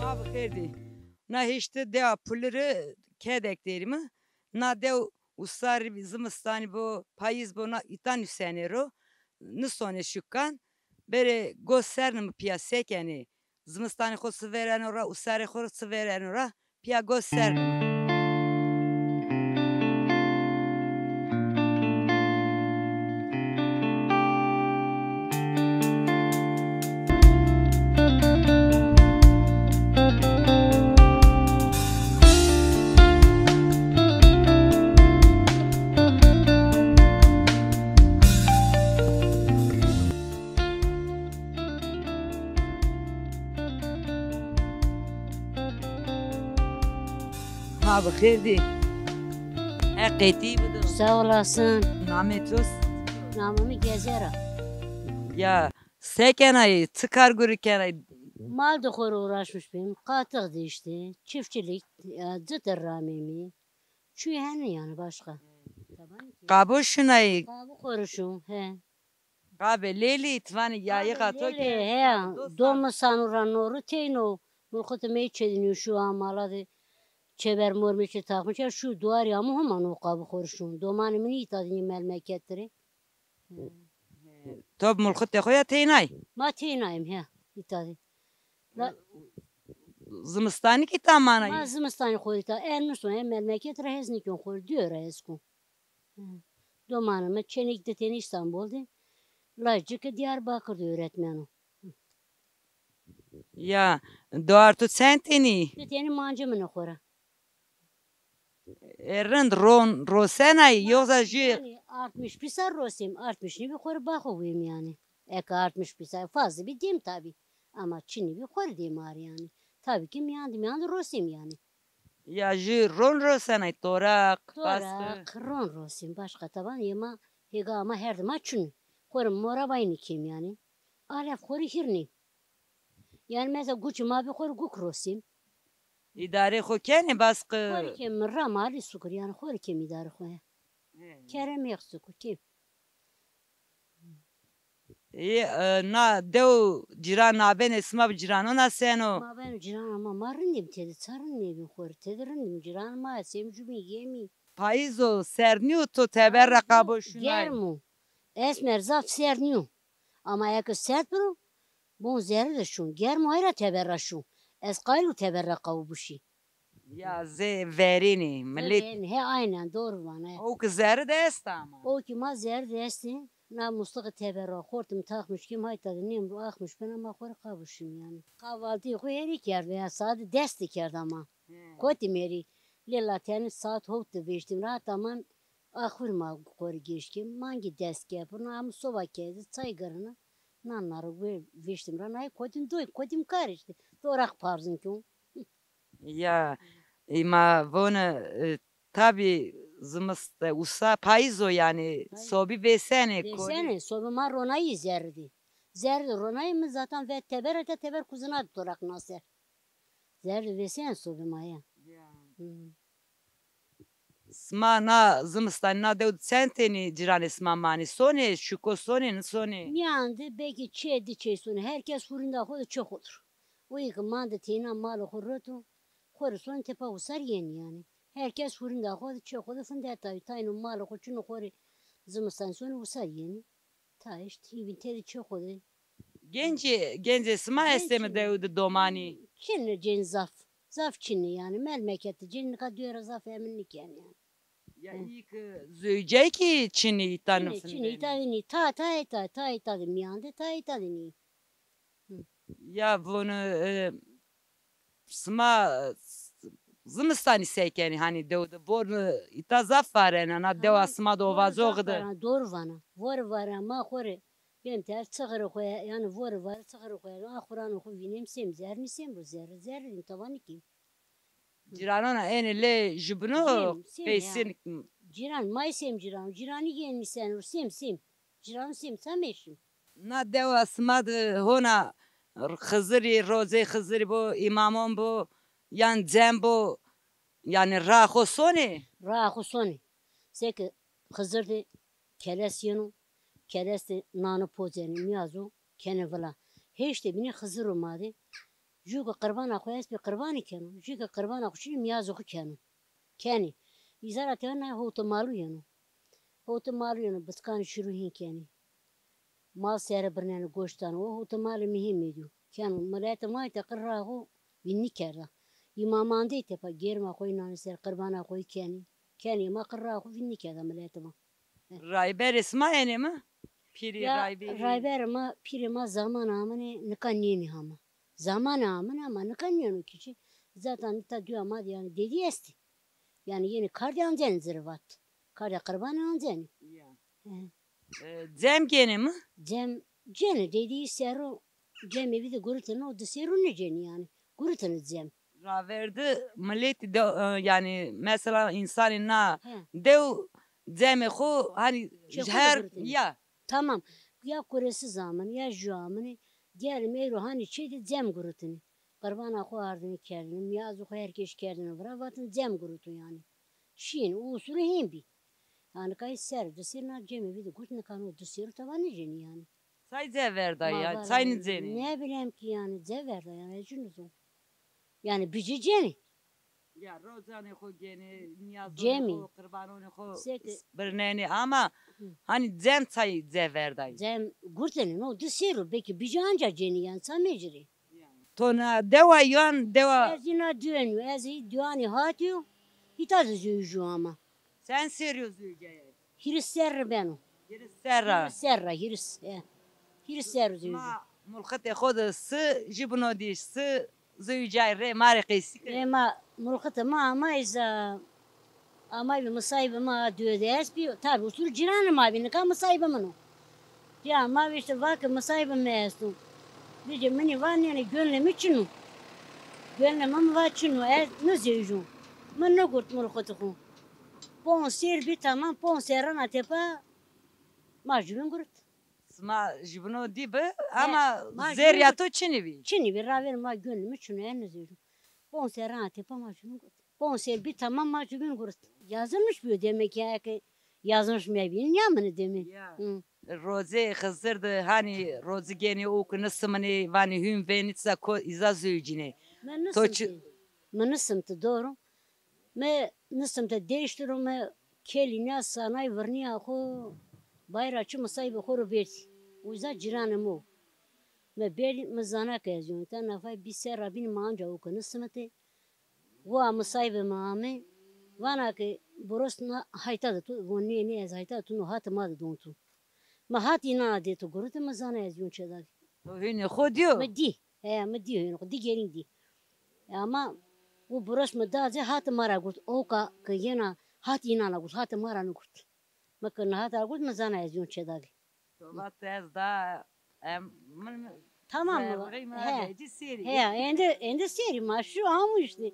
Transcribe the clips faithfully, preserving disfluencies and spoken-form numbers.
Abi xêr dî. Na hişti dewa Puliri kedek derî mi. Na dew usarî, zimistanî bo, payîz bo, na îta nusene ro. Nisone şukan. Bere go sernimi piya sekenê. Zimistanê xo sivereno ra, usarê xo sivereno ra, piya go sernimi. Ha, bi xêr dî. Heqê tî bido. Sağ olasın. Namê to? Namê mi Gezer a. Ya, se kenay, çi kar gurî kenay? Mal de xo rê uğraşmış bîm. Qatix de işte, çiftçilik, ya, cite ramê mi. Çuy hene yani başka. Taban ki. Qabo şunay. Qabo xo rê şun, he. Qabê lêlî, ti vanî yayîxa to ke. He, domi sanu ra noru teyno. Mulxutê mey çedinîyo şu amala de. Çeber mor mi çi taxmış ya şu duarî amu homa no qabî xo rê şun. Domanê min îta de nî melmeket tirê. To bi mulxutê xo ya teynay? Ma teynayim, he, îta de. La zimistanî kî îta manay? Ma zimistanî xo rê îta. En nison, en melmeket ra hez nîkon xo rê. Diyo ra hes kon. Domanê mi çênêk di tenî Îstanbul de, lajcike Diyarbakir de öğretmen o. Ya, doar tu çend tenî? Di tenî mancê min xo ra. E, rind ron, rosenay, yoksa jü? Yani, artmış pîsa rosêm, artmış nîbî xo rê baxo wêm yani. Eke artmış pîsa, fazla bî dêm tabi. Ama çinî bî xo rê dêm ar yani. Tabi ki miyan di miyan di rosêm yani. Ya jü ron rosenay, toraq, pastı. Toraq, ron rosîm, başka taban yê ma, hêga ma her di ma çin. Xo rê mora vay nîkêm yani. Alef xo rê hîr nî. Yani mesela guçî ma bî xo rê guk rosîm. Îdarê xo kenê baskı? Xo rê kêm mi ra mali sukur yani xo rê kêm îdarê xo ya. He. Kerem yek sukur kêm. Ê, e, na dew cîran nabênê, sima bi cîranona seno? Ma beno cîran ama ma rindîm têde, ça rind nêbîm xo rê. Têde rindîm cîran ma, sêm cumî yemî. Payîz o, serd nîyo to teber ra qabo şunay? Germ o. Esmer zaf serd nîyo. Ama eke serd biro, bon zerrî de şun. Germ o, hayra teber ra şun. Ez qayil o teber ra qabo buşî. Ya zê verênî, millet. Verênî, he, aynen, doğru vana, he. O ki zerrî de esta ama. O ki ma zerrî de estî. Na muslixî teber ra xortim taxmiş kêm, hayta de nêm ro axmiş bena, ma xo rê qabo şîm yani. Kahvaltıyı xo herî kerdo ya, saat des de kerd ama. He. Kotîm herî. Lê la tenê saat howt de vêştîm ra, hata man axur ma xo rê geş kêm. Mangî des kerd. Buna amu soba kerdî, çay girina. Nan na ro vêştîm ra, nayê kotîm doy, kotîm kar işte. Toraq parzin kên. Ya, î ma vone, e, tabî zimist-, e, usa, payîz o yanî, sobî vêsenê, korî. Vêsenê, sobî ma ronayî zerrî de. Zerrî de ronayî mi zaten ve teber ete teber kuzina de toraq naser. Zerrî de vêsenê sobî ma ya. Ya. Hı. Sima na zimistanî na dew de çend tenî cîranê sima manî? Sonê, şuko sonê, nisonê? Mîyan de belkî çê di çê sonê. Her kes hurînda xo de çê xo dir. O yê ke mande teyna malê xo roto, xo rê sonê tepa usar yenî yanî. Her kes hurînda xo de çê xo de finde tayê, tayno malê xo çino xo rê zimistanî sonê usar yenî. Ta îşte hîvîn têde çê xo de. Gencê, gencê sima estê mi dew de domanî? Çin ê cênî zaf. Zaf çin ê yanî. Melmeket de cênî nika dîyo ra zaf emin nîkenê yanî. Ya î ke zewcay kî çin ê îta nifindene. Çin ê, çin ê îta de nî. Ta, ta, ta, ta îta de mîyan de, ta îta de nî. Hı. Ya vonu, e, sima, e, zimistanî se kenî, hanî dew de? Vorni îta zaf varena, na dewa sima de, ovazoxî de. Doğru vana. Vorî vara ma xo rê. Bêm ter çixirê xo ya, yanî vorî vara çixirê xo ya. Axuranê xo vînêm sêm, zerrî nîsêm ro, zerrî, zerrî dîm tawanî kî. Cîranona ênê lê jubino qeysin. Cîran, may sêm cîran. Cîranî yenî seno, sêm, sêm. Cîran sêm, ça mêşim. Na dewa sima de hona Xizirî, rozê Xizirî bo, îmamon bo, yan cem bo, yanî raa xo sonê? Raa xo sonê. Seke Xizir de keles yeno, keles de nano pozenê, nîyazo kenê vila. Hêştê bînê Xiziro ma de. Jû ke qirbana xo estbî, qirbanî keno. Jû ke qirbana xo çinî, mîyazê xo keno. Kenî. Îza ra tena howte malu yeno. Howte malu yeno, bitkanî şirû hîn kenî. Mal sere birnenî, goştan o, howte malê mi hîn mîdîyo. Keno, miletê ma teqir ra xo vîn nîkerda. Îmamandê tepa, gêrma xo yî nanî ser, qirbana xo yî kenî. Kenî, ma qir ra xo vîn nîkerda miletê ma. Rayberê sima enê mi? Pîrî, ya, rayberî. Rayberê ma, pîrê ma zaman amine, nika nênî hama. Zaman amine ama nika nêno kî çi. Zaten ta dûya ma de yanî dedî estî. Yanî yenî kardî ancenî ci rê vat. Kardî qirbanî ancenî. Ya. He. E, cem gênê mi? Cem gênê, dedî ser o cemê bî de guritine, o di serrû nêcênî yanî. Guritine cem. Raverde miletî de, e, yanî mesela însanê na, he, dew cemê xo hanî çê xo de her guritine. Ya. Tamam. Ya kuresiz amine, ya jû amine. Diyelim êro hanî çê de cem guritine. Qirbana xo ardine kerdine, mîyazê xo her keş kerdine vira, vatine cem gurito yanî. Şîyêne, o usulî hîn bî. Yanî kay ser, di serrî na cemê bî de gurit, nika no di serrî teba nêcênî yanî. Çay ce verda ya, çay nêcênî? Ne bilem kî yanî, ce verda yanî, ez çi nizon. Yanî bicî cênî. Ya, rocanê xo gênê, nîyazonê xo, qirbanonê xo birnenê ama, hı, hanî cem çay ce verda ya? Cem gurtenê, no di serrî o, belkî bicî anca cênî yanî, ça mecirê. To na dewa yan dewa? Ez îna diwen yo, ez hî diwanî hatî yo, hîta de zewjîyo ama. Çend serrî yo zewcayay? Hîris serre beno. Hîris serra? Hîris serra, hîris, he. Hîris serrî zewjîyo. Ma mulxitê xo de si jûbino dî, si zewcay rê ma rê qeysî ke. Rê ma, mulxitê ma ama îza, ama bî, misayibê ma dûye de estbî, tabî usul cîranê ma bî, nika misayibê min o. Ya ma vêşte va ke misayibê mi esto. Vêce minî va nêne, gönlê mi çin o. Gönlê mi mi va çin o, ez nizewjû. Mi nigurt mulxitê xo. Ponc serr bî tamam, ponc serrana tepa ma jûbîn gurit. Sima jûbino dî bi, he, ama zerrîya to çinî bî? Çinî bî, ravêr ma gönlê mi çin o, ez nizewjû. Ponc serrana tepa ma jûbîn gurit. Ponc serr bî tamam ma jûbîn gurit. Yazılmış bîyo demek ya, eke yazılmış mebîn nîyamine demek. Ya. Hı. Rozê Xizir de hanî rozî gênê û ke nisiminê, vanê hûn venî, tisa ko îza zewcînê. Mi nisimtî. Mi nisimtî, doğru. Mi nisimtî, değiştiro mi kelî nîya sanay virnîya xo, bayra çi misayibê xo ro berdî. Uza cîranê mi o. Mi berdî, mi zana ke ez yon. Ta nafay bî serra bîn ma anca o ke nisimitê. Wa misayibê mi ame, vana ke burosna hayta de tu, von nê, nê, ez hayta de tu no, hatê ma de don tu. Mi hat înan a dê tu gurite, mi zana ez yon çê dagî. To hênê xo dîyo? Mi dî. He, mi dî hênê xo, dî gerîn dî. E, ama o buros mi da ci, hatê ma ra gurt. Oka ke yena hat înan a gurt, hatê ma ra nigurt. Mi ke nihat a gurt, mi zana ez yon çê dagî. To vat ez da, em, min, tamam mı? He. He, ende, ende sêrî ma şu amu işte.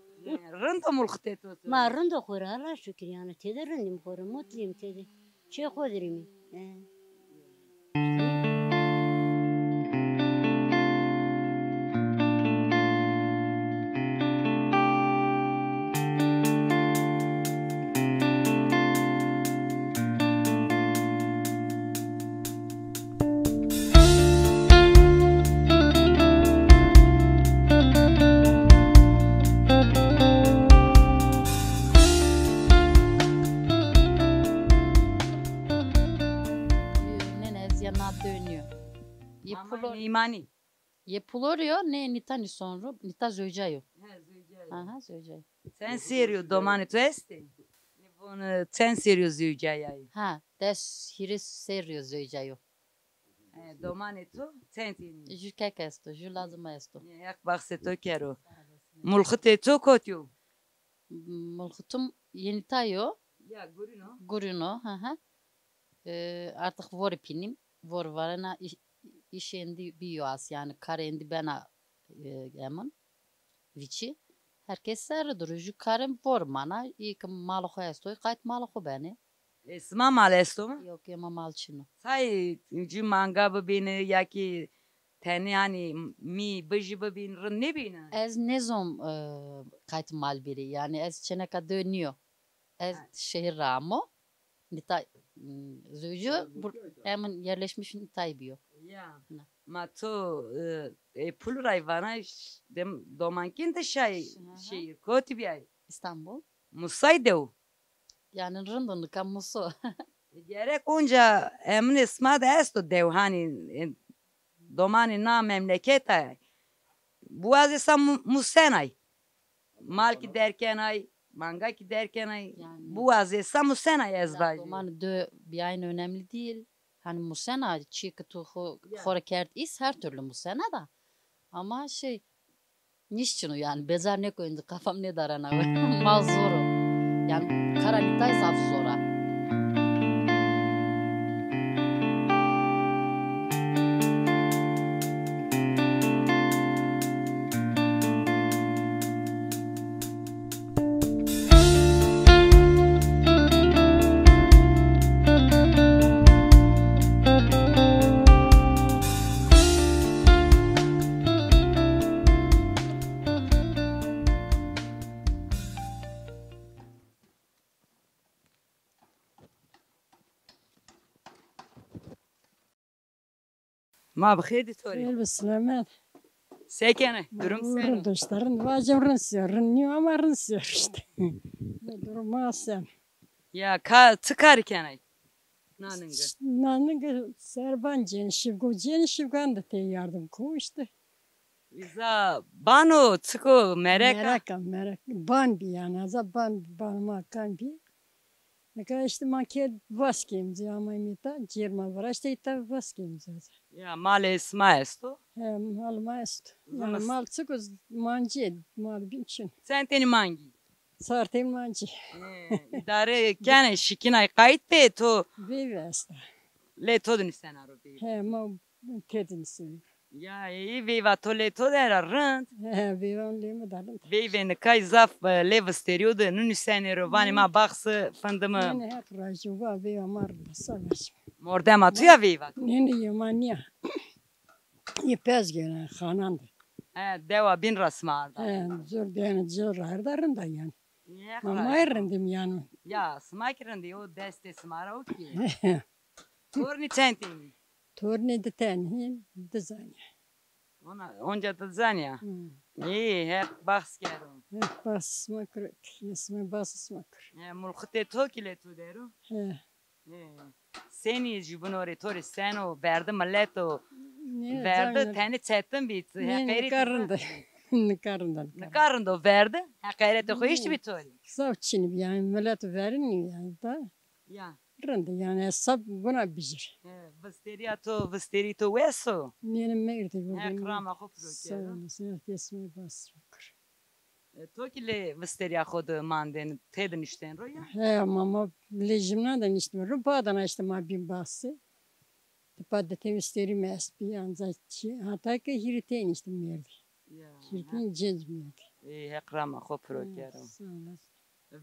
Rind o mulxitê to? Ma rind o xo rê, Ella şukir yanî, tede rindîm xo rê, mutluyum tede. Çê xo dirîmî. He. Nêne, ez ya na dönüyor. Ye pulor-, meymanî. Ye pulorî yo, nê nîta nîson ro, nîta zewca yo. He, zewca yo. Aha, zewca yo. Çend serrî yo domanê to estê? Nê von, e, çend serrî yo zewcayayî? Ha, des hîris serrî yo zewca yo. E, domanê to çend tenî? Jû kek esto, jû lazima esto. E, Heq baxsê to kero. Mulxitê to kotî yo? Mulxitim yenîta yo. Ya, gurîn o. Gurîn o, hı hı. E, artık vorî pînîm. Vorî varena, îş, îş êndî bîyo as, yanî kar êndî bena, e, emin. Vîçî. Her kes serre dir o. Jû karin vorî mana. Î ke mala xo esto, qayt mala xo benê. E, sima mal esto mi? Yok, ema mal çin o. Tay jû manga bibîne ya kî tenê hanî mî bijî bibîn rind nêbîne? Ez nêzon, e, qayt mal bîrî. Yanî ez çêneka dew nîyo. Ez şehir ra amo. Nîta, m, zewcu, bur-, emin yerleşmiş nîtay bîyo. Ya. Na. Ma to, e, e, pul ray vana ş-, dem-, domankîn de şay Aha. şehir. Kotî biyay? İstanbul. Musay dew? Yani rind o nika muso. E, gerek onca emin sima de esto dew, hani, e, domanê na memleketa. Buwazê sa mu-, musenay. Mal ki derkenay, manga ki derkenay. Yani. Buwazê sa musenay ez vajî. Domanê dö biyayın önemli değil. Hani musena çî ki tu xo, Ya. xo ra kerd is her türlü musena da. Ama şey, nişçino yani, becar nêko, indi kafam nêdarena. Mal zor o. Yani kara nîtay zaf zor a. Ma bi xêr dî to rê. Xêr bi silamet. Se kenê? Durum seno? Rind o îşte, rind. Vacim rind sîyo, rind nîyo ama rind sîyo îşte. Durum ma sen. Ya, ka, çi karî kenay? Naningi. Naningi serban cênî, şivgo cênî, şivgan de tey yardim ko îşte. Îza bano, çiko, mereka? Mereka, mereka. Ban bî yani. Aza ban, ban ma kan bî. Nika îşte ma kerd vas kêm ci, ama îta cêr ma viraşte, îta vas kêm ci aza. Ya, malê sima esto? He, mal ma esto. Yani mal çiko, mancî, mal bîn çin. Çend tenî mangî? Çar tenî mancî. E, îdare kenê, şikînay qayt bê to? Veyve esta. Lê to de nusena ro veyve? He, ma tê de nusena. Ya, ey, veyva to lê to de ra rind. He, veyva lê mi de rind. Veyvê nikay zaf, e, lê visterîyo de ninusenê ro, vanê ma baxsê findimi. Nê, nê, heq razî, va veyva ma rind a, sağ olasın. Mordema to ya veyva to? Nê, nê, yê ma nîya. Yê pez gene xanan de. He, dewa bîn ra sima arda. He, zor de yani, zor ra arda, rind a yani. Ma ma rindîm yani. Ya, sima ki rindî, o destê sima ra o ki. Tornî çend tenî? Tornî di tenî, di zanî. Ona, onca di zanî ya. Hı. Îyî, heq bax kero. Heq bax sima kir, sima bax sima kir. He, mulxitê to ki lê to der o? He. He. Senî jûbînorê to rê seno, verdi milet o. Nê, verdi tenê çetin bî. Nê, heqerê nika rind o. Nika rind o, nika rind o. Nika rind o, verdi. Heqeretê xo hîç bî to rê. Zaf çin bî yani, milet verin yani da. Ya. Rind o yani, hesab buna bijir. He, visterîya to, visterî to wes o? Nê, nê, merdî. Heq rama xo piro kero. Sağ olasın, herkes mi bas şükür. E, to kî lê visterîya xo de mandên, tê de niştên ro ya? He, ma, ma lê jimna de niştîme ro, badana îşte ma bîn baxsî. Tipa di tê visterî mi estbî, anca çî, hata ke hîrê tey niştîm merdî. Ya, hîrê tey cênc merdî. Ê, heq rama xo piro kero. Sağ olasın.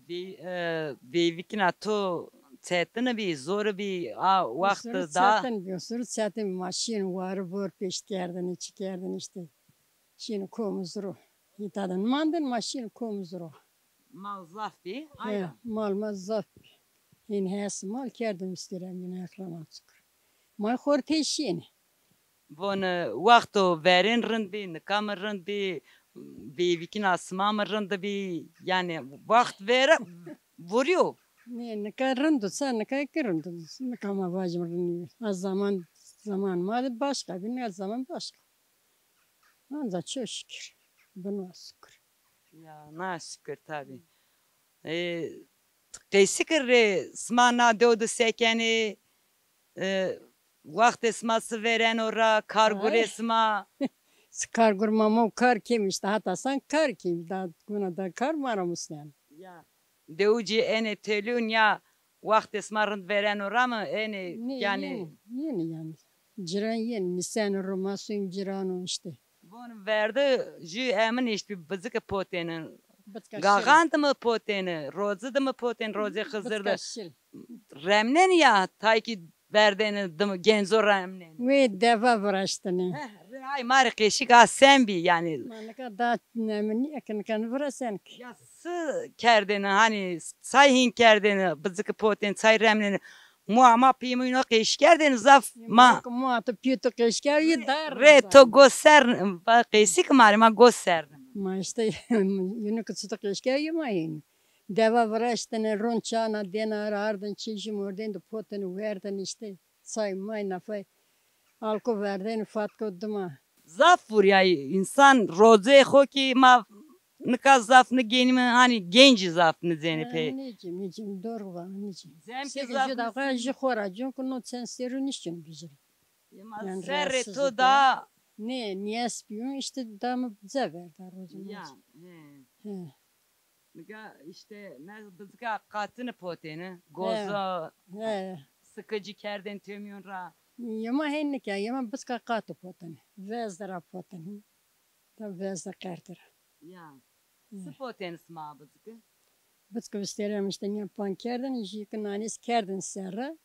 Vey-, e, veyvikîna to çetin bî, zor bî, a wext da? Çetin bî, o suru çetin bî. Ma şîn wari vor pêşt kerdin, çi kerdin îşte. Şîn kom ziro. Îta de nimandin, ma şîn kom ziro. Mal zaf bî? He, aynen. Mal ma zaf bî. Hîn hes mal kerdin, îstîrem yine, heq rama çikur. Ma xor tê şîn. Von, e, wexto verên rind bî, nika mi rind bî, veyvikîna sima mi rind bî. Yani wext vere vurîyo. Nê, nika rind o, sa nika ki rind o. Nika ma vajim rind nîyo. A zaman, zaman ma de başka bî, nika zaman başka. Anca çok şükür. Buna şükür. Ya, na şükür tabi. E, qeysî ki rê sima na dew de se kenê, e, wextê sima si vêreno ra, kar gurê sima? Si kar gur ma, ma kar kêm îşte, hata san kar kêm, da guna da kar ma ra musneno. Ya. Dewicî enê telûn ya, wextê sima rind vêreno ra mi enê? Nê, yanî yenê, yenê yanî. Ciran yenê, nîseno ro, ma suyum ciran o îşte. Von verdi jû emin îşte, bizike potêne. Gaxan de mi potêne, rozi de mi potêne, rozê Xizir de. Remnenî ya, tay kî verdêne de mi genco remnenî. Wê deva viraştine. Heh, rê ay ma rê qeşîk a sen bî yanî. Ma nika da neminî, eke nika nivirasen ki. Ya si kerdêne, hani say hîn kerdêne, bizike potêne, say remnêne. Mua ma pîyê mi ino qeşî kerdêne zaf ma. Mua tu pîyê tu qeşî kerdî dar. Rê to go ser, va qeşî ki ma rê ma go ser. Ma işte yine ki tu qeşî kerdî ma yine. Deva viraştene, ron çana dêna ra ardin çî jî mordên de potene werdin işte. Çay may nafay alko verdêne fatko dima. Zaf vurîyay însan rozê xo kî ma nika zaf nigênîme, hanî gencî zaf nizênê pê. Nêcî, nêcî, doğru va, nêcî. Cem kî zaf juda xo jî xo ra, cunku no çend serrî nişkîno bijirî. Ema serrê to da. Nê, niyes bîyo, işte da mi ce verda rozê. Ya, he. He. Nika işte ne bizika qatini potêne, gozo, he, sıkıcı kerdên têmîyon ra. Yema hên nika, yema bizika qati potene. Vezde ra potene. Da vezde qerti ra. Ya. He. Si potêne sima biziki? Biziki vistêrem işte niya pan kerdene, jî ki nanês kerdene serre.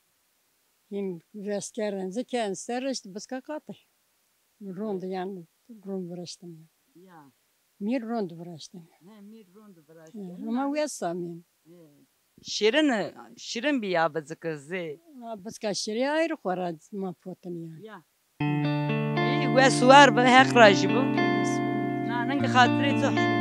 Hên vez kerdene, zî kerdene serre işte bizika qati. Rond yanî, rond viraştene ya. Ya. Mîr rond viraştene. He, mîr rond viraştene. He, ama wes amên. He. Şirin, şirin bî ya biziki zî. Ha, bizika şirî ayrı xo ra ma potine ya. Ya. Ey, wes û war bi, Heq rajî bo. Na, ningî xatirê to.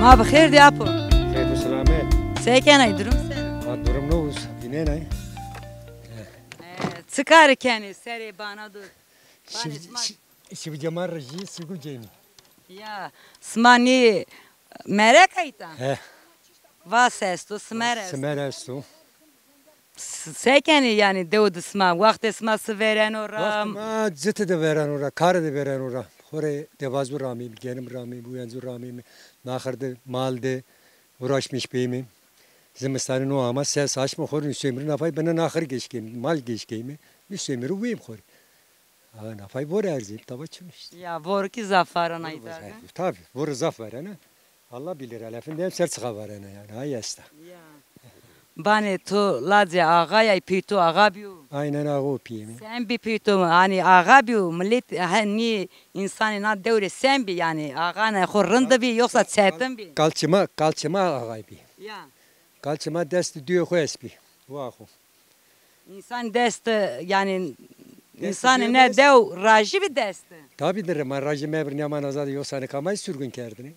Ma bi xêr dî apo. Xêr û selamet. Se kenay, durum ser o? Ha, durum ne olsun? Vînenay. E, çi karî kenê serê bana do? Banê sima. Şiv-, şi-, şivcema rejî sirgû cênî. Ya, sima nî merek ayta? He. Vas esto, simer esto. Simer esto. S-, se kenê yanî dew di sima? Waxtê sima si vêreno ra? Waxtê ma citi de vêreno ra, kari de vêreno ra. Xo rê dewazû ramîm, genim ramîm, uyencû ramîm, naxir de, mal de uğraşmış bîyîme. Zimistanî no ama ses açma xo rê nusê mi rê nafay bina naxir geş keyme, mal geş keyme, nusê mi rê wêm xo rê. Ha, nafay vor erzîm, tava çin işte. Ya, vor ki zaf varanay. Tabi, vor zaf varena. Allah bilir, elefin de ser çıka varena yani, hay esta. Ya. Banê to lacê axayay, pî to axa bîyo? Aynen, axa o pîyê mi. Sen bî pî to, hani axa bîyo, millet, hani insanê na dewrê sen bî yani, axanê xo rind bî, yoksa çetin bî? Kalçima, kalçima axay bî. Ya. Kalçima dest duyê xo est bî. Wa xo. Însan dest, yanî însanê ne dew rajî bî dest. Tabi dire, ma rajî mebirî, ama naza de yoksa nika ma surgun kerdine.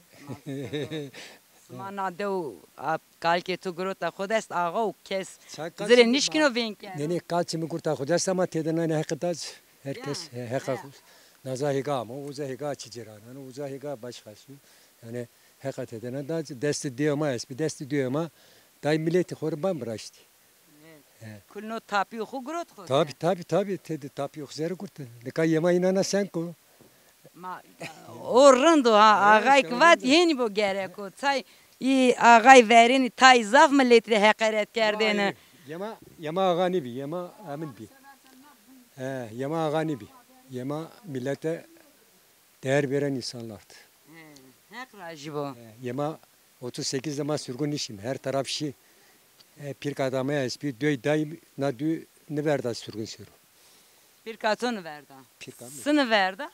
Sima na dew, a, kalkê tu girota xo dest, axa û kes zirê nişkîno vên kerd. Nê, nê, kalçê mi gurta xo dest ama têde nanê heqe dac. Her kes, he, heqa xo. Naza hêga ama, uza hêga çi cêranano, uza hêga başqası. Yani heqa têde na dac, destê dê ma est bî, destê dê ma day miletî xo rê ban viraştî. He. Kulno tapîyo xo girot xo. Tabi, tabi, tabi. Tede tapîyo xo zere gurte. Nika yema înana sen ko. Ma, o rind o ha, axay ki vat hênî bo gerek o. Tay î axay verênî, tay zaf milet rê heqeret kerdêne. Yema, yema axa nêbî, yema emin bî. He, yema axa nêbî. Yema milete değer veren insanlardı. He, Heq rajî bo. He, yema otuz sekiz de ma sürgün nişîm. Her taraf şî. E, pîrka da ma est bî, doy day na dü niverda sürgün sero. Pîrka to niverda? Pîrka mi. Si niverda?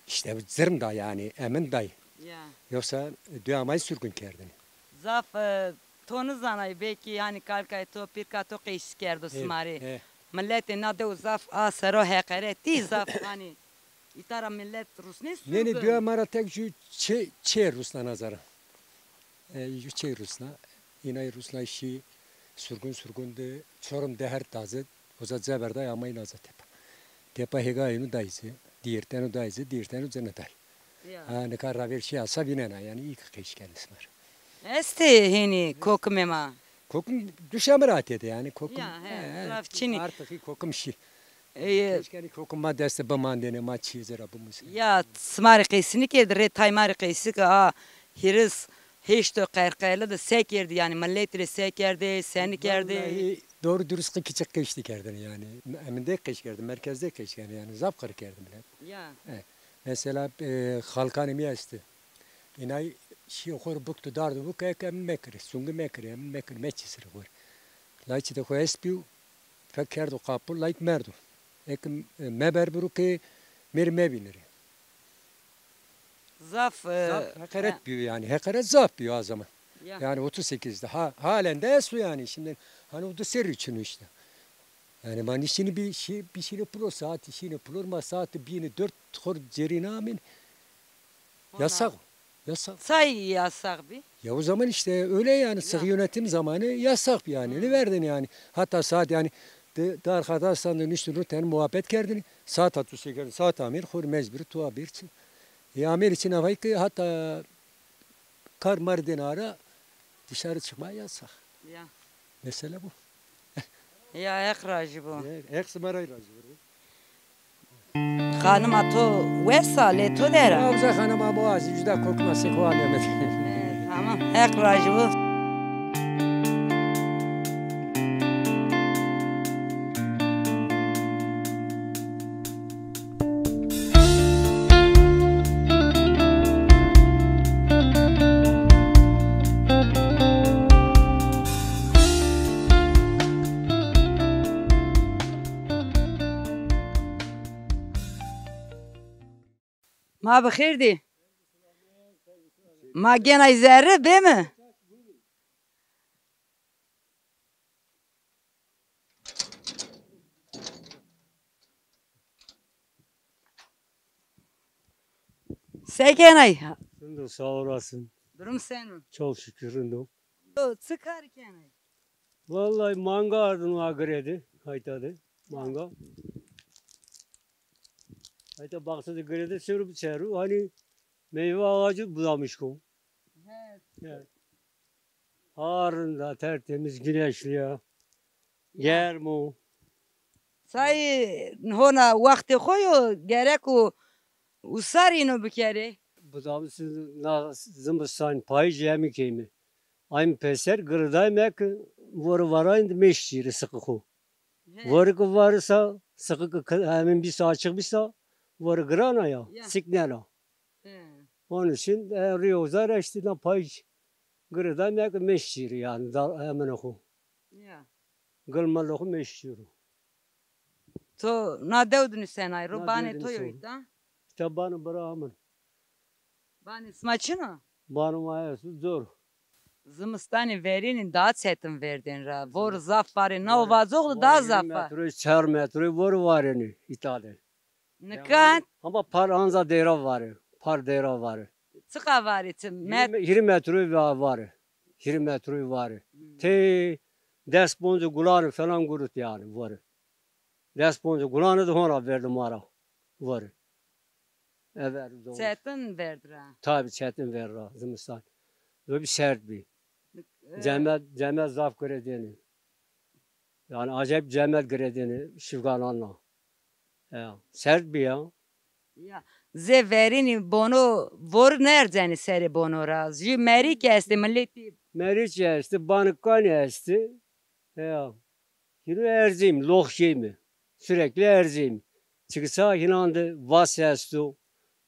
İşte zirm da yani, emin day. Ya. Yoksa dü amay sürgün kerdin. Zaf, e, to nizanay, belkî hani kalkay to, pîrka to qeşî kerdo sima rê. He. Miletê na dew zaf a sero heqeretî, zaf hani. Îta ra milet rusnê sürgün. Nê, nê, düya ma ra tek ju çê, çê rusna nazara. E, ju çê rusna. Înay rusna şî sürgün, sürgün de Çorum de her taze. Oza ceberday amay naza tepa. Tepa hêga ênu dayze, dîrtenu dayze, dîrtenu cene day. Ya. Ha, nika raver şî asa vînena, yani î ki qeşî kenê sima ra. Estê hênî kokimê ma? Kokim duşemi ra tede yani, kokim. Ya, he, he, laf çinî. Artık kokim şî. E, keşke hani kokim ma deste bimandêne, ma çîyê ci ra bimusê. Ya, sima rê qeysî nêkerdî, rê tay ma rê qeysî ke a hîris heşto qerqeli de se kerdî, yani millet rê se kerdê, senî kerdê? Vallahi doğru dürüst ki kiçik qeşî kerdêne yani. Eminde qeşî kerdêne, merkezde qeşî kerdêne yani, zaf qir kerdêne millet. Ya. E, mesela, e, xalkanê mi estê. Înay Şîyo xo rê bikto dardo bik, eke em mekirê, sungî mekirê, em mekirê, meçîsirê xo rê. Layçî de xo estbîyo, fek kerdo qapû, layk merdo. Eke, e, meber biro ke mêrê mevînirê. Zaf, e, zaf heqeret bîyo yanî. Heqeret zaf bîyo a zaman. Ya. Yanî otuz sekizde. Ha, halen de esto yanî. Şimdi hani o da serrî çin o işte. Yanî ma nişinî bir şey, bir şeyle pulor, saat işine pulor, ma saat bîne dört xor cerîna amên. Yasak. Yasak. Say yasak bî? Ya o zaman işte öyle yani, sıkı yönetim zamanı yasak yani. Ne verdin yani? Hatta saat yani de, de arkadaşlarla işte nur ten muhabbet kerdin. Saat atı sekerdin, saat amir, xor mecbur tuğa bir çi. E, amir için havay ki hatta kar mar denara dışarı çıkmaya yasak. Ya. Mesele bu. Ya, Heq rajî bo. Heq sima ra razî bo. Xanima to wes a, lê to der a? Mawza xanima mo azî, cuda kokma se ko aleme de. E, tamam. Heq rajî bo. Ma bi xêr dî. Ma genay zerre bê mi? Se kenay? Rind o, sağ olasın. Durum sen o? Çok şükür, rind o. To çi kar kenay? Vallahi manga ardın wa giredi, hayta de. Manga. Hayta baksa de giredi, sürü bir çeru. Hani meyve ağacı budamış ko. Evet. Evet. Harında, tertemiz, güneşli ya. Ya. Germ o. Say hona wextê xo yo, gerek o usar îno bikerê. Budamsın na zimistan payîz hemî keyme. Aym peser giridayme ki vori varayın meş şîri sıkı xo. He. Vori ki varisa, sıkı ki hemin bisa, açık bisa, vori girana ya, ya, siknena. He. Onun için, e, riyo zara işte na payîz giridayme ki meş şîri yani, da, hemin xo. Ya. Gilmalo xo meşîro. To na dew di nusenay ro, banê to yo îta? Îta banê bira amin. Banê sima çin o? Banê ma esto zor. Zimistanê verênî daha çetin verdên ra. Vor zaf varê. Na o vazox di daha zaf a. Metroyê, çar metroyê vor varênî îta de. Nikan? Ama par anza dêra vare. Par dêra vare. Çiqa varê ti? Met- Hîrî metroyî va-, vare. Hîrî metroyî vare. Hmm. Tê des ponzê gulanî falan gurut yani vore. Des ponzê gulanî de hona verdi ma ra vore. Ever zor. Çetin verdi ra. Tabi çetin verdi ra zimistan. Zobî sert bî. E- Cemed, cemed zaf giredênî. Yani acayip cemed giredênî şivganan ra. Ya, sert bî ya. Ya. Zê verênî bono vor nêerzenî serê bono ra. Jü merî ki estê miletî. Merî ki estê, banê kanî estê. Ya. Hîno erzîm, lox keyme. Sürekli erzîm. Çikî ça hînan de vas esto,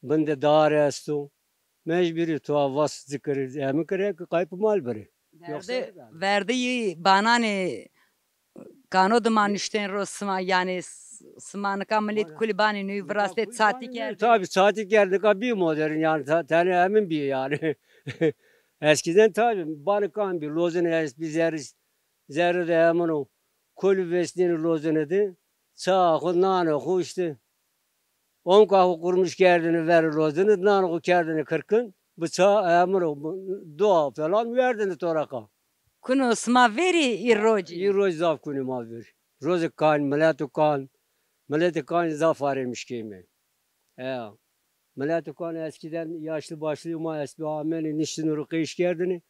bin de dar esto. Mecburî to a vas zikirî, emi kirê ki qaypî mal birê. Yoksa verdi, verdi yî bananê kano dima nuştên ro sima, yanî s-, sima nika millet kulî banê nû virastê, çatî kerd. Tabi çatî kerd, nika bî modern yani, ta-, tenê emin bî yani. Eskiden tabi banê kan bî, lozin est bî, zerrî, zerrî de emin o. Kulî vesnînî lozine de, ça xo, nanê xo işte. Onka xo qurmuş kerdêne verê lozine, nanê xo kerdêne kirkin, bi ça, emir o, dua falan verdêne toraka. Kuno sima verî î rocî? Î roc zaf kunî ma verî. Rozê kan, mileto kan, miletê kan zaf arêmiş keyme. Eya. Miletê kan eskiden yaşlı başlı ma estbî, amenê niştêne ro qeş kerdêne.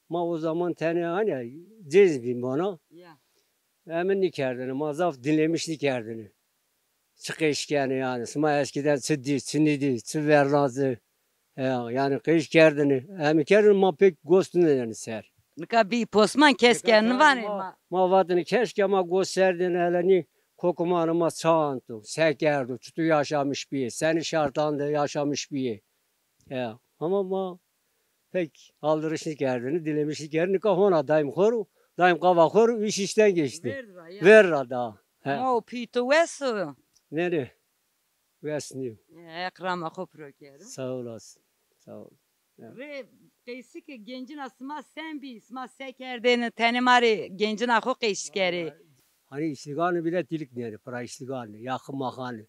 Ma o zaman tenê hani cêz bî mana. Ya. Emin nîkerdêne, ma zaf dinlemiş nîkerdêne. Çi qeş kenê yani, sima eskiden çi dî, çi nîdî, çi verna ci. E, yani qeş kerdêne, emi kerdêne, ma pek gos nêdêne ser. Nika bî posman, kes ke nivanê ma. Ma vatêne keşke ma gos serdêne, hele nî kokumanê ma ça ento, se kerdo, çitur yaşamış bîyê, senî şartan de yaşamış bîyê. E, ama ma Pek aldırış nikerdêne, dilemiş nikerdêne. Nika hona daîm xo ro, daîm qava xo ro, iş işten geçti. Ver ra ya. Ver ra da. He. Ma o pî to wes o? Ne, ne. Wes nîyo. E, Heq rama xo piro kero. Sağ olasın. Sağ ol. Ya. Rê qeysî ke gencina sima sen bî, sima se kerdêne, tenê ma rê gencina xo qeysî kerê. Hani işliganı bile tilik nêrê, pira işliganı, yaxı maxanı.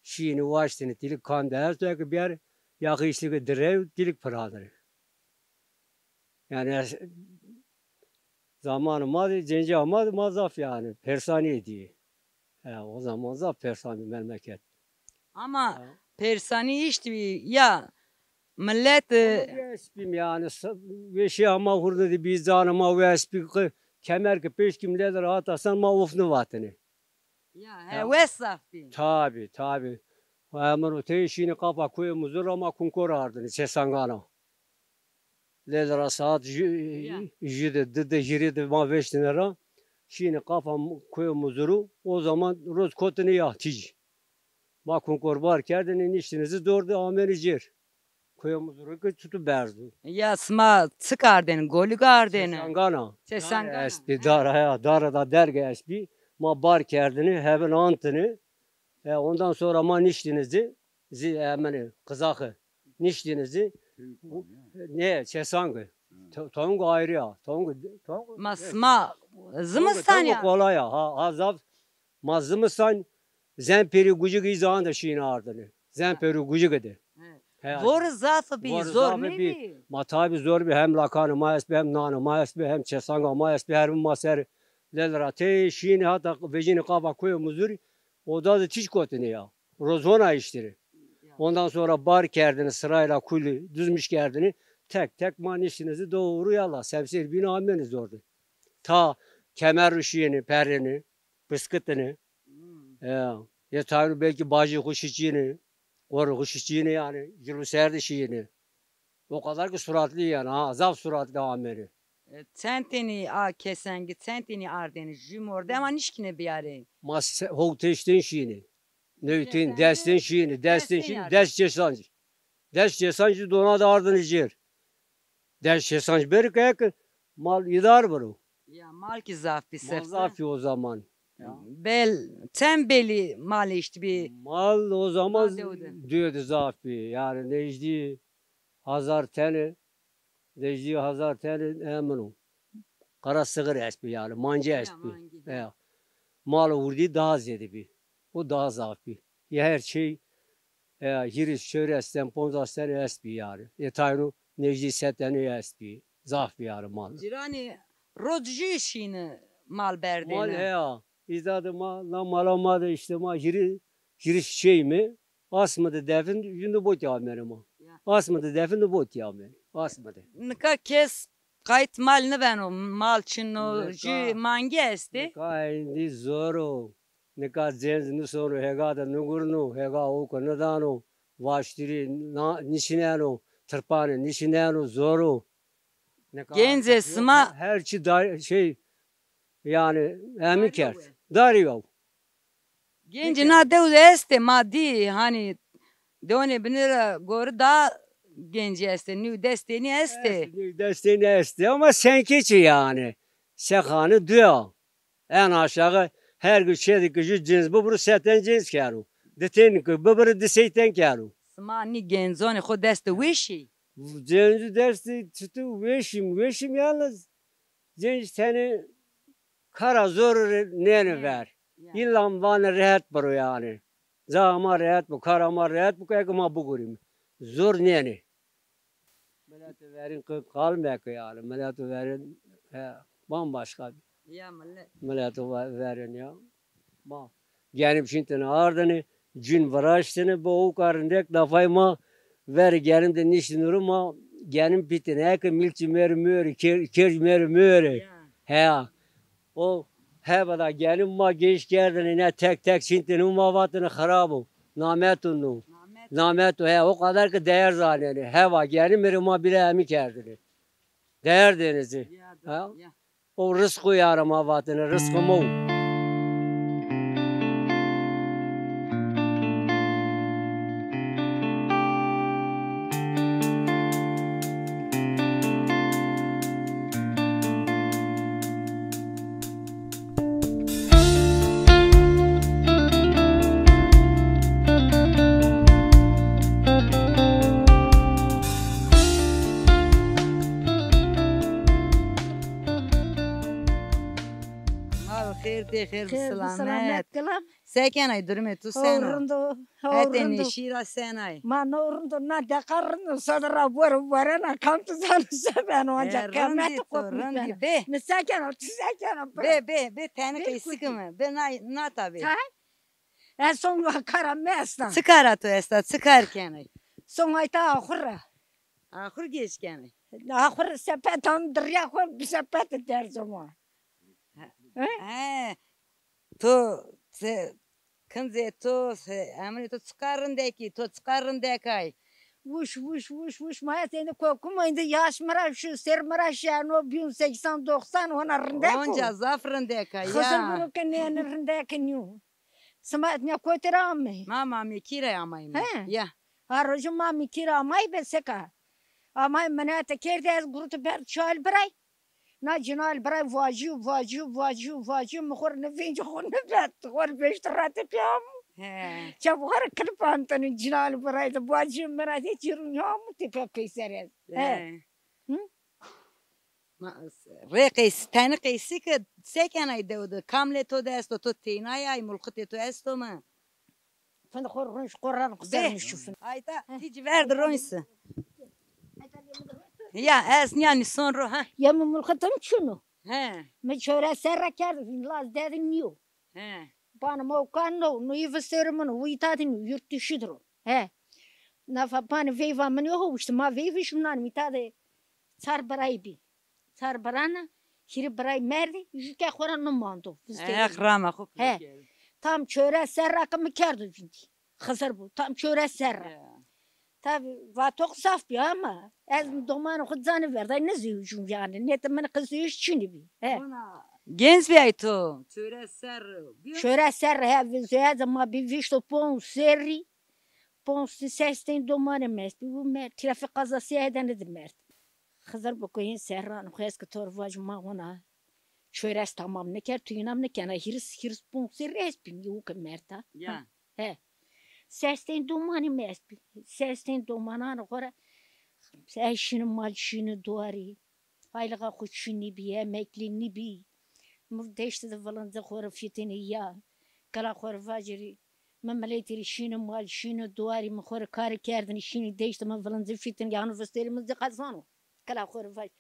Şîyêne waştêne, tilik kan de esto, eke biyarê, yaxı işlige direw, tilik piranirê. Yani es-, zamanı ma de, cencia ma de ma zaf yani persanîye dîye. He, o zaman zaf persan bî memleket. Ama persanî îşte bî ya millet, e, ama wes bîm yani, sa-, weşîya ma hurde de bî, canê ma wes bî, qe-, kemer ke pêşkîm lede ra hata sen ma of nivatêne. Ya, he, wes zaf bî. Tabi, tabi. Emir o tey şîne qapa koyê Muzur ra ma kunkor ardêne, Çesangana. Lede ra saat jü, jü de, di de, hîrê de ma veştêne ra. Şîne qapa mu-, koyê Muzuru. O zaman roz kotêne ya tîc. Ma kunkor bar kerdêne, niştêne zî dor de, amêne cêr. Koyê Muzuru ke tutu berz o. Ya sima çik ardêne, golik ardêne? Çesangana. Çesangana. Dare estbî, dare, ya, dare da derge estbî. Ma bar kerdêne, hevin antêne. E, ondan sonra ma niştêne zî, zî, e, emene, qizaxi. Niştêne zî. Ne, Çesangi. To-, tongu ayrı ya. Tongu, tongu. Ma sima zimistan ya. Tongu kolay ya. Ha, ha, zaf. Ma zimistan zen perî gucik îzan de şîne ardêne. Zen perî gucik de. He. He. Vori zaf bî, zor nêbî? Ma tabi zor bî, hem lakanê ma estbî, hem nanê ma estbî, hem çesanga ma estbî, her ma ser lel ra tey şîne hata vecîne qapa koyê Muzurî, oda de tîc kotêne ya. Rozona îştêne. Ya. Ondan sonra bar kerdêne, sırayla kulî dizmiş kerdêne. Tek tek ma niştêne zî doğru yala. Semsêr bîne amêne zor de. Ta kemer ro şîyêne, perrêne, piskitêne. Hmm. Ya. Yê tayru belkî bajê xo şîçîne, qorê xo şîçîne yani. Cilo ser de şîyêne. O kadar ki suratlı yani, ha, zaf suratlı amêne. E, çend tenî a kesengî, çend tenî ardêne, jü mordema nişkîne biyarê? Ma se-, howt heşt ten şîne. Newt ten, des ten şîne, des ten şîne, des çesanc. Des çesanc dona de ardêne cêr. Des çesanc berî ke, ke mal îdar biro. Ya, mal ki zaf bî. Mal sefte. Zaf bî o zaman. Ya. Bel, çend belî mal îşte bî? Mal o zaman dew de zaf bî. Yani nejdî hazar tene, nejdî hazar tene emino. Qara sığır estbî yani, mancî estbî. Ya, mancî. Ya. Mal urdî daha zêde bî. O daha zaf bî. Ya her şey, e, hîris, çewres ten, ponzas ten estbî yani. E, tayno nejdî se ten estbî. Zaf bî yani mal. Cîranî roj jü şîne mal berdêne. Mal heya. Îza de ma, na mala ma de îşte ma hîri, hîris şey mi? Asmi de defin, jü de botî amêne ma. Ya. Asmi de defin de botî amêne. Asmi de. Nika kes qayt mal nêbeno, mal çin o, jü mangî estê. Nika êndî zor o. Nika cenc nuseno, hêga de nigurno, hêga owke nidano, vaştirî na-, nişineno, tirpanê nişineno, zor o. Nika gencê sima her çi da-, şey, yani, emî kerd. Darî yo. Gencî na dew de estê, ma dî, hanî, dewonê binî ra gorî da gencî estê, nî des tenî estê. Estê, nî des tenî estê, ama senkê çi yani. Se xanî duya. En aşağı her gün çêdî ki jü cins bibiro, se ten cins kero. Di ten ki bibiro, di sey ten kero. Sima nî gencon ê xo dest de weş î? Cencu dest de çitu weş îm, weş îm yalnız cenc tenê kara zor rê nêne ver. Ya. İlla vanê rehet biro yani. Ca ma rehet bo, kara ma rehet bo, eke ma bigurîme. Zor nêne. Miletê verîn qe-, qal meke yani. Miletê verîn, he, bambaşka bî. Ya millet. Miletê ve-, verîn ya. Ma genim şintêne ardêne, cun viraştêne, bo ewka rindek dafay ma verê genim de niştêne ro, ma genim pîtêne. Eke milçî mêrê mi êrê, ker-, kerc mêrê mi êrê. Ya. Heya. O heva da genim ma gêş kerdêne, ne tek tek şintêne, ma vatêne xirab o. Namet o no. Namet. Namet o, he, o kadar ki değer zanêne. Heva genim rê ma bile emî kerdêne. Değer dêne zî. Ya, ha? Ya. O rizq o yara ma vatêne, rizq o ma o. Tê xêr bi silamet. Silamet, kilam. Se kenay, durumê tu sen o? Rind o, ho, rind o. Hetê nişî ra senay? Ma no rind o, na deqa rind o, sede ra bore, bore na, kam tu zano se beno, ancak qemet qopmî beno. Bê. Mi se keno, tu se keno? Bê, bê, bê, teni qeysik mi. Bê, na, na ta bê. Tay? Ez son kara mi esta. Çi kara tu esta? Çi kar kenay? Son ayta axur ra. Axur geç kenay? Axur sepet am dirya xo, bi sepet derzo ma. He? He. To, se, kincê to, se, emrê to çiqar rindekî, to çiqar rindekay. Wuş, wuş, wuş, wuş, ma ez êndî kokum, êndî yaş mi ra şu, ser mi ra şeno, bîyun seksen doksan, hona rindek o. Onca zaf rindek a, ya. Xizir biro ke nêni rindek nîyo. Sima etnîya kotî ra amey? Ma Mamekî ra amayme. He. Ya. Ha, rojî Mamekî ra amay be seka. Amay minete kerdî, ez gurutî berd çal biray. Na cinal biray vacîyo, vacîyo, vacîyo, vacîyo, mi xo rê ni vêncî xo ni vet, xo rê veşti ra tepîya amo. He. Ça xo rê kilip antene cinal biray de, vacîyo mi ra de cîrûn ya amo tepîya peyser ez. He. He. Hı? Ma, rê qeys-, teni qeysik, se kenay dew de? Kam lê to de esto, to tênay ay, mulxitê to esto mi? Findi xo ronş, qoran qisar nişufin. Ayta, ti ci ver de ronşi. Ya, ez nîya nîson ro, ha. Ya mi mulxitim çin o. He. Mi çore serre kerdi, laz dedi nîyo. He. Bana ma ukan no, no yi visteri min, wi ta di no, yurt dışı dir o. He. Nafa bana veyva min yo, işte ma veyvi şundan mi ta de çar biray bi. Çar birana, hîrî biray merdî, jûke xo ra nimando. Eh, rama xo. He. Tam çore serra ke mi kerdo vîndî. Xizir bo, tam çore serra. Ya. Tabi, vato zaf bî ama ez domanê xo zanî verday, nêzewicûm yanî. Nê de min qiseyîş çinî bî. He. Genc bîyay to? Çore serr bî. Çore serr, he, zewece ma bî vîşt û ponc serrî. Ponc, ses teyne domanê mi estbî. Bu mer-, trafîk qazası edene de merd. Xizir bo ke yên serran, xo ez ke to rê vacî ma hona çores tamam nêkerd, tu înam nêkena, hîris, hîris ponc serrî estbî, yew ke merda. Ya. He. Ses teyne domanê mi estbî. Ses teyne domananê xo ra, ez şîni mal, şîni duarî. Aylığa xo çinî bî, emeklî nîbî. Mi deştî de vilinci xo rê fîtinî ya. Kela xo rê vacirî, mi miletî rê şîni mal, şîni duarî, mi xo rê karî kerdinî, şînî deştî mi vilinci fîtinî, yanî visterî mi zî qezano. Kela xo rê vac.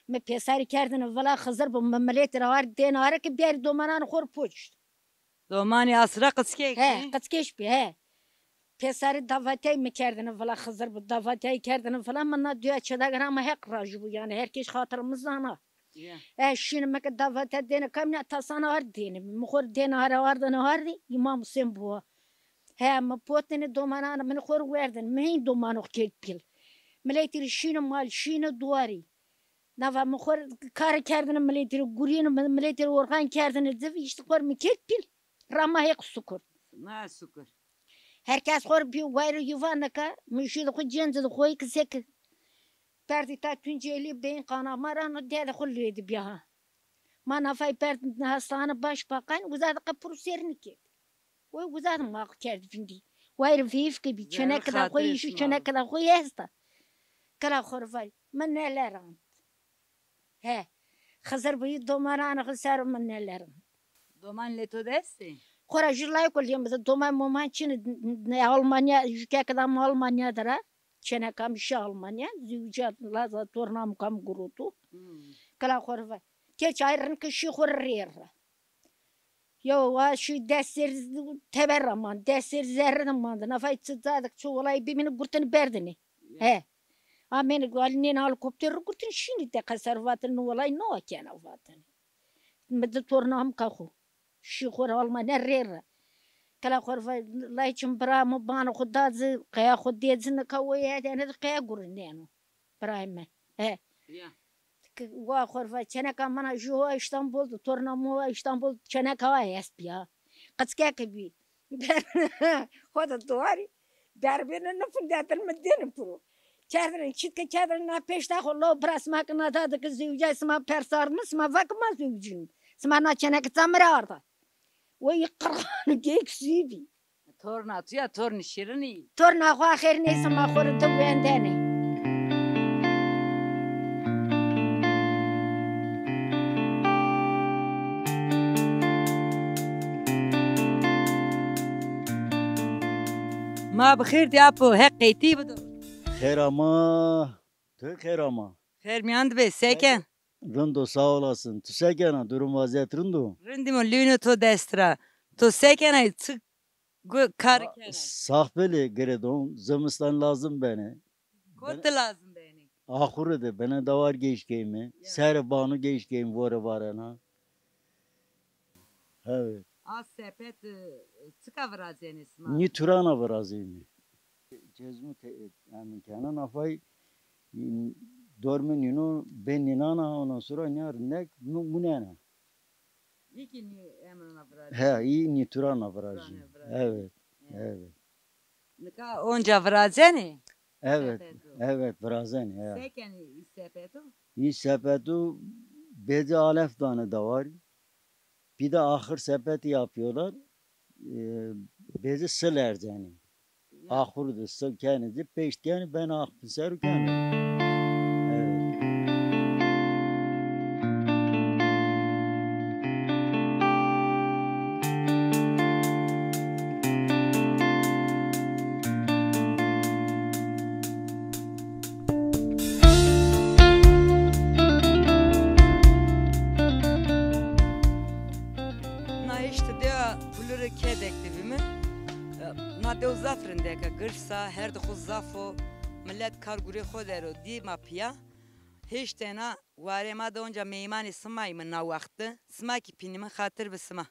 Mi pêsarî kerdinî vila Xizir bo, mi miletî rê ard dêne are ke biyarî domananê xo rê poçt. Domanî asra qickek. He, qickek bî, he. Pêsarî davatey mi kerdine vila Xizir bo, davatey kerdine vila, mi na duya çedagir ama Heq rajî bo, yanî her kes xatir mi zana. Ya. E, şîni mi ke davate dêne kam, nîya tasana ard dêne. Mi xo rê dêne are, ardine ardî, Îmam Husên bo. He, mi potine domananê mi xo rê werdin, mi hîn domano kerd pîl. Miletî rê şîni mal, şîni duarî. Nava mi xo rê kar kerdine miletî rê, gurîne mi-, miletî rê orxan kerdine zî, îşte xo rê mi kerd pîl. Rama Heq sukur. Ma sukur. Her kes xo rê bî wayro yuva nika, mi jû de xo, cencî de xo, kise ki. Perdî ta Tuncelî, beyin kanama ra no dede xo lê de bîya ha. Ma nafay perd hastane başbakan, uza de qe puru ser nikerd. Wey uza de ma xo kerd vîndî. Wayr veyv ke bî, çeneke da xo, îşî çeneke da xo esta. Kela xo rê vay, mi nelerand. He. Xizir bo, yi domananê xo ser o mi nelerand. Doman lê to de estê? Xora jû lay ko lê mi de doman moman çin, ne Almanya, jûke ke da mi Almanya de ra. Çeneka mi şî Almanya, zewca laza torna mi kam guroto. Hmm. Kela xo rê vay. Keç ay rind ke şî xo rê rê ra. Yo, wa şu des serî teber ra mand, des serî zerre de mand. Nafay çi zadik, çi olay bimini gurtini berdini. Ya. He. Ameni gal nêna helikopter ro gurtini şîni de qesar vatin, no olay no kena vatin. Mi di torna mi ka xo. Şî xo ra Almanya rê ra. Kela xo ra va-, lay çim bira mi bana xo da ci, qeya xo dê ci nika o yedene de qeya gurineno. Birayê mi. He. Ya. Ki wa xo rê va çeneka mina jû wa Îstanbul de, torna mi wa Îstanbul, çeneka wa est bîya. Qickeke bî. Xo de duarî. Derbêne nifindetine mi dêne piro. Kerdine çîtke, kerdine na pêşta xo, lo bira sima ke na da de ke zewicay sima pers ardime, sima va ke ma zewicîn. Sima na çeneke ça mi rê arda. Wey qirxan geyk zî bî. Torna tu ya, tornî şîrin î. Torna xo xêr neyse ma xo rê de wendenê. Ma bi xêr dî apo, Heq qeytî bido. Xêr ama, tu xêr ama. Xêr mîyan de be, se ken? Rind o, sağ olasın. Tu se kena? Durum vaziyet rind o? Rind îme, lîno to dest ra. To se kena? Çi gu-, kar kena? Sağ belê girêdon, zimistan lazim benê. Kot de lazim benê? Axurî de benê, dawar geş keyme. Ya. Serê banu geş keyme, vore varena. Evet. A sepet, e, çika virazenê sima? Nî turana virazenê. Cezmu te, emin kena nafay, dormi nîno, ben nînana, ondan sonra nîya rindek mu-, munena. Yekî nî emrana virajî. He, î nî turana virajî. Turana virajî. Evet, evet. Nika onca virazenê? Evet, sepetu. Evet, virazenê, he. Se kenê î sepetu? Î sepetu bêzî alef danê dawar. Bir de ahır sepeti yapıyorlar. E, bêzî sil erzenê. Ya. Axur de sil kenê ci, peşt kenê, ben axpin ser û kenê. Evet. Na hiştê dewa Pulurê Kedek de bîme. Na dew zaf rindek a, girs a, her di xo zaf o. Milet kar gurê xo der o, dî ma pîya. Hiştê na warê ma de onca meymanê sima îme na waxt de. Sima kî pînîme, xatir bi sima.